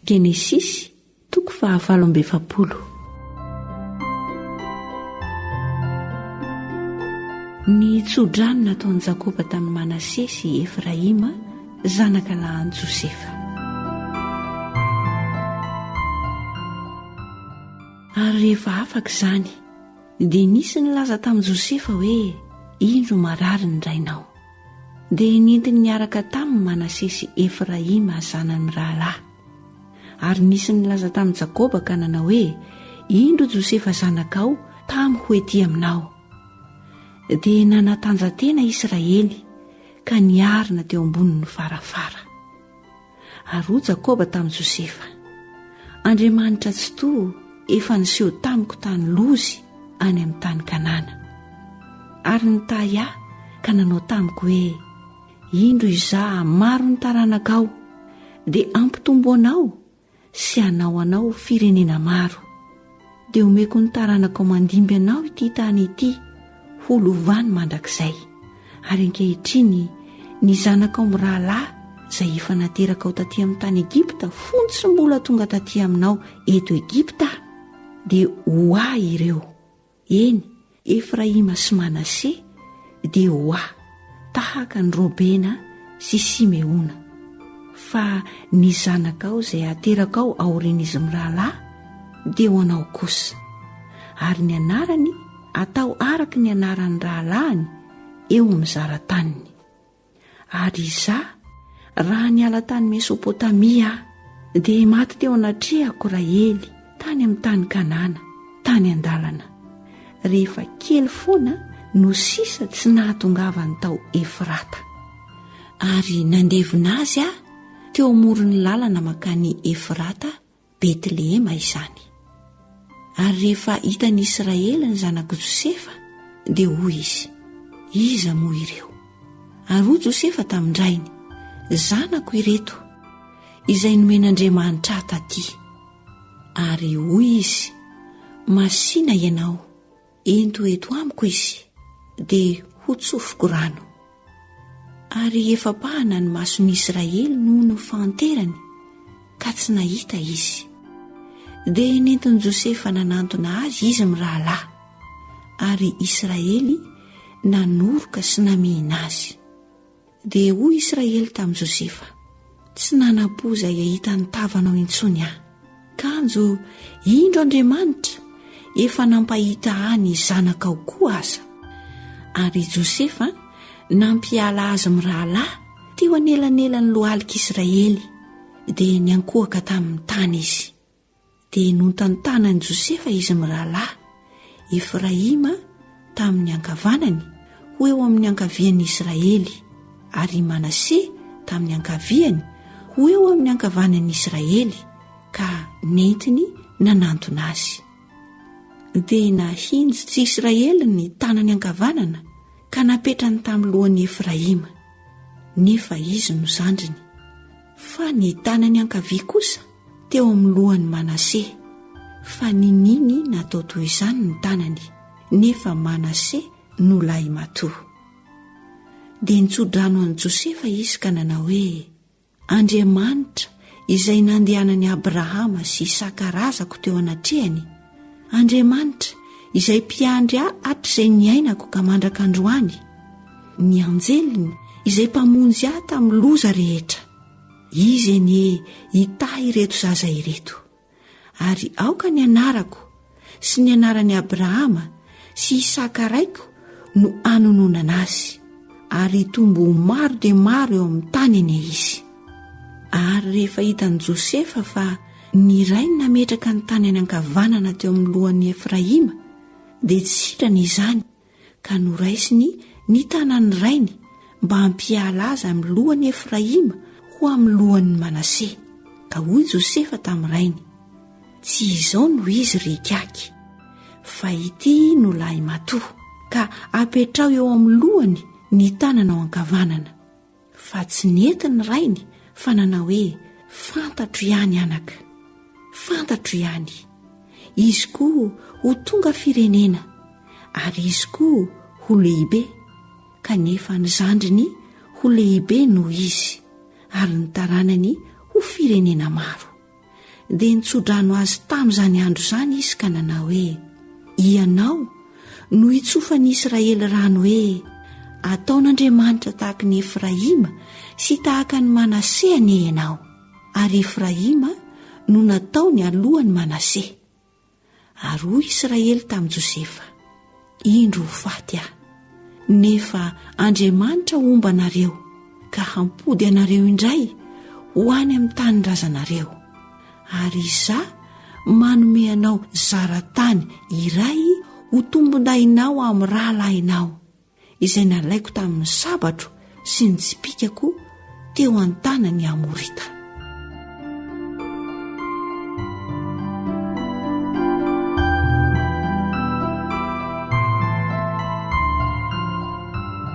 Genesisy toko fahavalo amby 40. Ny tsodrano nataon'i Jakoba tamin'i Manase sy i Efraima zanaka lahin'i Josefa. Ary rehefa afaka izany, dia nisy nilaza tamin'i Josefa hoe, Indro marary ny rainao. Dia nentiny niaraka taminy Manase sy Efraima zanany mirahalahy. Ary nisy nilaza tamin'i Jakoba ka nanao hoe, Indro Josefa zanakao tamy ho ety aminao. Dia nanatanja-tena Israely ka niarina teo ambonin'ny farafara. Ary hoy Jakoba tamin'i Josefa, Andriamanitra Tsitoha efa niseho tamiko tany Lozy any amin'ny tany Kanana. Ary nitahy ahy ka nanao tamiko hoe, Indro izaho maro ny taranakao, dia hampitombo anao sy hanao anao ho firenena maro. Dia homeko ny taranakao mandimby anao ity tany ity ho lovany mandrakizay. Ary ankehitriny ny zanakao mirahalahy izay efa naterakao taty amin'ny tany Egypta fony tsy mbola tonga taty aminao eto Egypta aho, dia ho ahy ireo. Eny, Efraima sy Manase dia ho ahy, tahaka an'i Robena sy Simeona. Fa ny zanakao izay haterakao aorian'izy mirahalahy dia ho anao kosa, ary ny anarany atao araka ny anaran'ny rahalahiny eo amin'ny zara-taniny. Ary izaho, raha niala tany Mesopotamia aho, dia maty teo anatrehako Rahely tany amin'ny tany Kanana, tany an-dalana, rehefa kely foana no sisa tsy nahatongavany tao Efrata. Ary nandevina azy aho teo amoron'ny lalana mankany Efrata Betlehema izany. Ary rehefa hitan'i Israely ny zanak'i Josefa, dia hoy izy, Iza moa ireo? Ary hoy Josefa tamin-drainy, Zanako ireto, izay nomen'Andriamanitra ahy tatỳ. Ary hoy izy, Masìna ianao, Ento eto amiko izy, dia hotsofiko rano. Ary efa pahana ny mason'i Israely noho ny fahanterany, ka tsy nahita izy. Dia nentin'i Josefa nanantona azy izy mirahalahy, ary Israely nanoroka sy namihina azy. Dia hoy Israely tamin'i Josefa, Tsy nanam-po izay hahita ny tavanao intsony aho. Kanjo indro Andriamanitra efa nampahita ahy ny zanakao koa aza. Ary i Josefa nampiala azy mirahalahy teo anelanelan'ny lohalik'Israely, dia niankohoka tamin'ny tany izy. Dia nontantanan'i Josefa izy mirahalahy, Efraima tamin'ny ankavanany ho eo amin'ny ankavian'i Israely, ary i Manase tamin'ny ankaviany ho eo amin'ny ankavanan'i Israely, ka nentiny nanantona azy. Dia nahinjits'i Israely ny tanany ankavanana ka napetrany tamin'ny lohan'i Efraima, nefa izy no zandriny. Fa ny tanany ankavia kosa teo amin'ny lohan'i Manase, fa niniany natao toy izany ny tanany, nefa Manase no lahimatoa. Dia nitso-drano an'i Josefa izy ka nanao hoe, Andriamanitra izay nandehanan'i Abrahama sy Isaka razako teo anatrehany, Andriamanitra izay mpiandry ahy hatrizay niainako ka mandraka androany, ny anjeliny izay mpamonjy ahy tamin'ny loza rehetra. Izy anie hitahy ireto zaza ireto. Ary aoka ny anarako sy ny anaran'i Abrahama sy Isaka raiko no hanononana azy, ary hitombo ho maro dia maro eo amin'ny tany anie izy. Ary rehefa hitan'i Josefa fa ny rainy nametraka ny tanany ankavanana teo amin'ny lohan'i Efraima, dia tsy sitrany izany, ka noraisiny ny tanan'ny rainy mba hampiala azy amin'ny lohan'i Efraima ho amin'ny lohan'i Manase. Ka hoy Josefa tamin'ny rainy, Tsy izao no izy, ry ikaky, fa ity no lahimatoa, ka apetraho eo amin'ny lohany ny tananao ankavanana. Fa tsy nety ny rainy fa nanao hoe, Fantatro ihany anaka, fantatro ihany. Izy koa ho tonga firenena, ary izy koa ho lehibe, kanefa ny zandriny ho lehibe noho izy, ary ny taranany ho firenena maro. Dia nitsodrano azy tamin'izany andro izany izy ka nanao hoe, Ianao no hitsofan'i Israely rano hoe, Ataon'Andriamanitra tahaka ny Efraima sy tahaka an'i Manase anie ianao. Ary Efraima no nataony alohan'i Manase. Ary hoy Israely tamin'i Josefa, Indro ho faty aho, nefa Andriamanitra homba anareo ka hampody anareo indray ho any amin'ny tanindrazanareo, ary Izaho manome anao zara-tany iray ho tombondahinao amin'ny rahalahinao. izay nalaiko tamin'ny sabatro sy ny tsipìkako teo an-tanan'ny Amorita.